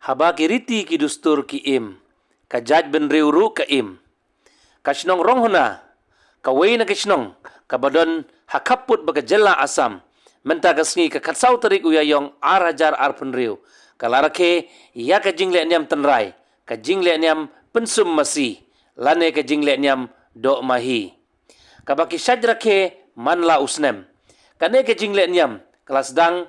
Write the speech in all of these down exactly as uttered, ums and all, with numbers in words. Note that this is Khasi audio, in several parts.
Haba ki riti ki dustur ki im, ka jaitbynriew ruh ka im. Ka shnong Ronghuna, kawei na ki shnong kaba don ha khappud bad ka jylla Assam, mynta ka sngi ka khatsaw tarik u Ïaïong ar hajar arphew hynriew, ka la rakhe ïa ka jingleh niam tynrai, ka jingleh niam pynsum masi, lane ka jingleh niam doh mahi. Kaba ki shait rakhe man la u snem. Kane ka jingleh niam ka la sdang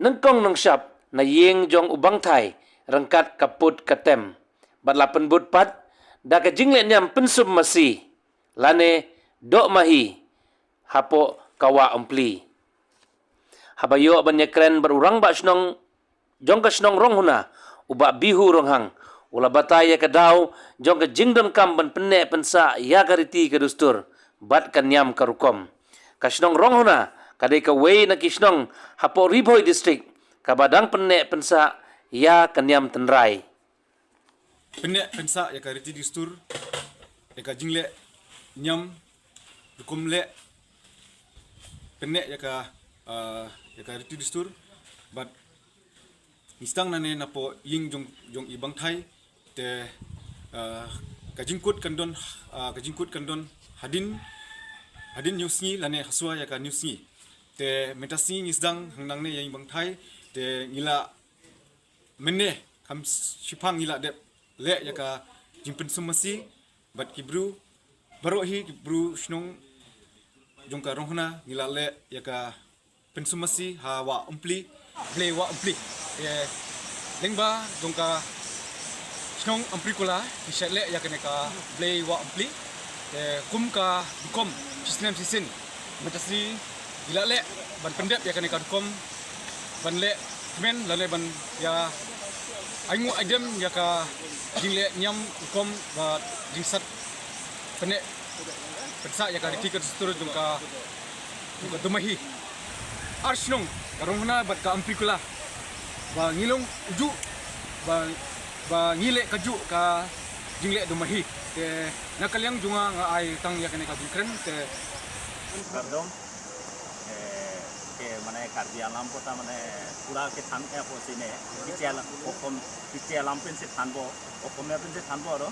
nyngkong nyngshap na ïing jong u Bangthai ryngkat ka put ka tem, bad la pynbud pat da ka jingleh niam pynsum masi lane doh mahi hapoh ka wah Umpli. Haba ïoh ban ïakren bad u rangbah shnong jong ka shnong Ronghuna, u Bah Bihu Ronghang, u la batai ïa ka daw jong ka jingdonkam ban pynneh pynsah ïa ka riti ka dustur bad ka niam ka rukom. Ka shnong Ronghuna ka dei kawei na ki shnong hapoh Ri Bhoi District kaba dang pynneh pynsah ïa ka niam tynrai. Pynneh pynsah ïa ka riti dustur, ïa ka jingleh niam rukom leh, pynneh ïa ka, ah, ïa ka riti dustur, bad ngi sdang nangne napoh ïing jong, jong i Bangthai, te, ah, ka jingkut kan don, ah, ka jingkut kan don hadien, hadien hynñiew sngi lane hashuwa ïa ka hynñiew sngi. Te mynta sngi ngi sdang hangne ïa i Bangthai, te ngi la mynne kham shiphang ngi la dep leh ïa ka jingpynsum masi, bad ki briew baroh hi, ki briew shnong jong ka Ronghuna, ngi la leh ïa ka pynsum masi ha wah Umpli, blei wah Umpli. Te lyngba jong ka shnong Amprikula ki shait leh ïa kane ka blei wah Umpli. Te kum ka rukom shisnem shisien, mynta sngi ngi la leh ban pyndep ïa kane ka rukom, ban leh kmen lane ban ïa ai nguh ai dem ïa ka jingleh niam rukom bad jingsat pynneh pynsah ïa ka riti ka dustur jong ka, jong ka Dohmahi. Ar shnong, ka Ronghuna bad ka Amprikula, ba ngi long ujuh, ba, ba ngi leh kajuh ka jingleh Dohmahi. Te na ka liang jong nga, nga ai tang ïa kane ka jingkren, te Kardom, eh, ke mane Karbi Anglong pota mane pura ke than eh po sine, kiche la, okom, kiche lam pynsi than bo, okom ya pynsi than bo ro.